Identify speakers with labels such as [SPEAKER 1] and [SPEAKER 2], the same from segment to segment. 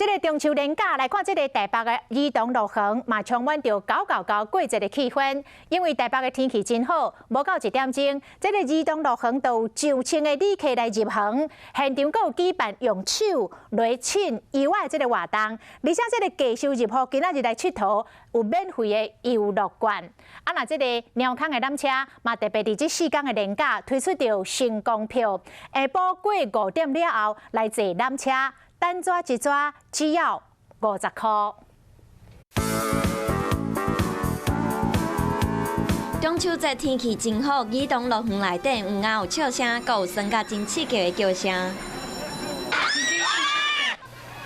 [SPEAKER 1] 這个中秋連假來看，這个台北的兒童樂園嘛充滿著九九九過節的氣氛。因為台北的天氣真好，無到1點鐘，這个兒童樂園就有上千个旅客來入園，現場閣有舉辦用手來親柚仔的這个活動，而且這个低收入戶今仔日來𨑨迌有免費的遊樂券。啊，若這个貓空的纜車嘛特別佇這4天的連假推出著星光票，下晡過5點了後來坐纜車。單紙一紙只要50箍。
[SPEAKER 2] 中秋節天氣真好，兒童樂園內底毋但有笑聲，閣有耍甲真刺激的叫聲。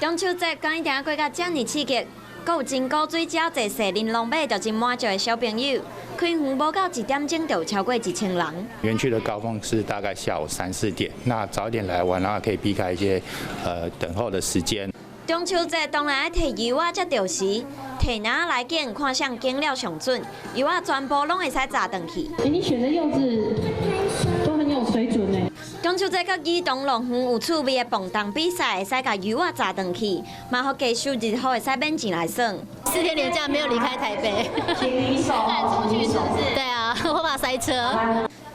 [SPEAKER 2] 中秋節敢一定過甲遮爾刺激，閣有真古錐遮濟細恁攏買就真滿足的小朋友。開園無到1點鐘就有超過1000人。
[SPEAKER 3] 園區的高峰是大概下午三四點，那早點來玩，然後可以避開一些等候的時間。
[SPEAKER 2] 中秋節當然愛提柚仔才著時，提籃仔來揀，看啥揀料上準，柚仔全部攏會使炸轉去。
[SPEAKER 4] 欸，你選的柚子都很有水準呢。
[SPEAKER 2] 中秋節佮兒童樂園有趣味的磅重比賽，會使共柚仔炸轉去，嘛予低收入戶會使免錢來耍。
[SPEAKER 5] 4天連假沒有離開台北，
[SPEAKER 4] 敢
[SPEAKER 5] 出去是不是？對啊，我怕塞車。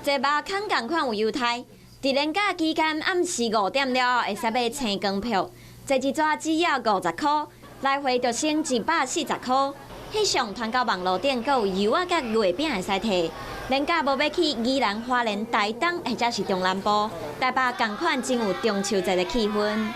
[SPEAKER 2] 坐肉空仝款有優待，佇連假期間暗時5點了後會使買星光票，坐一逝只要50箍，來回就省140箍。翕相傳到網路頂，閣有柚仔佮月餅會使提。連假無欲去宜蘭、花蓮、台東，或者是中南部，台北仝款真有中秋節的氣氛。